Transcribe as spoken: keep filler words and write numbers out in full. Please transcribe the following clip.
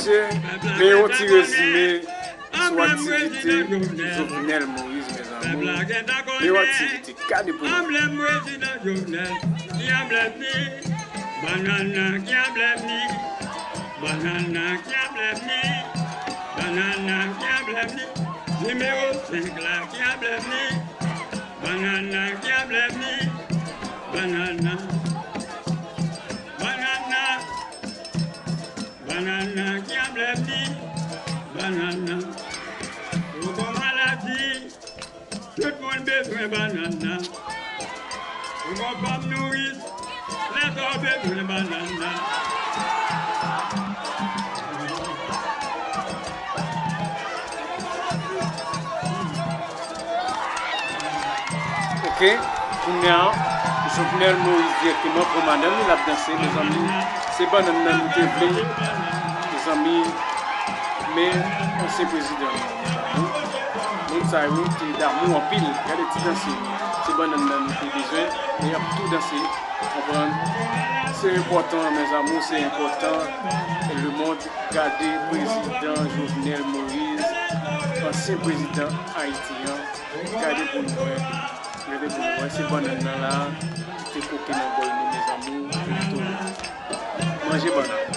Men yon ti rezime sou aktivite Jovenel Moïse, mezanmi. Men yon aktivite, gade pou nou. Anblèm prezidan Jovenel, ki anblèm li? Bannann nan ki anblèm li? Bannann nan ki anblèm li? Bannann nan ki anblèm li? Nimewo senk la ki anblèm li? Bannann nan ki anblèm li? Bannann nan. Bannann nan. Bannann nan ki anblèm li? Bannann nan. Ou gon maladi, tout moun bezwen bannann nan. Ou gon fanm nouris, lè sa w bezwen bannann nan. Ok, kounye a, Jovenel Moïse dirèkteman pran madanm li, l ap danse, mezanmi. Se bannann nan nou te vle, mezanmi. Men ansyen prezidan nou, mezanmi. Moun sa yo te damou anpil. Gade ti danse. Se bannann nan nou te bezwen, men y ap tou danse. Konprann? Se enpòtan, mes amours, se enpòtan. Lemonn, gade prezidan Jovenel Moïse, ansyen prezidan Ayiti an. Gade pou nou wè. Gade pou nou wè. Se bannann nan la ki te koke nan bòl nou, mes amours. Manje bannann.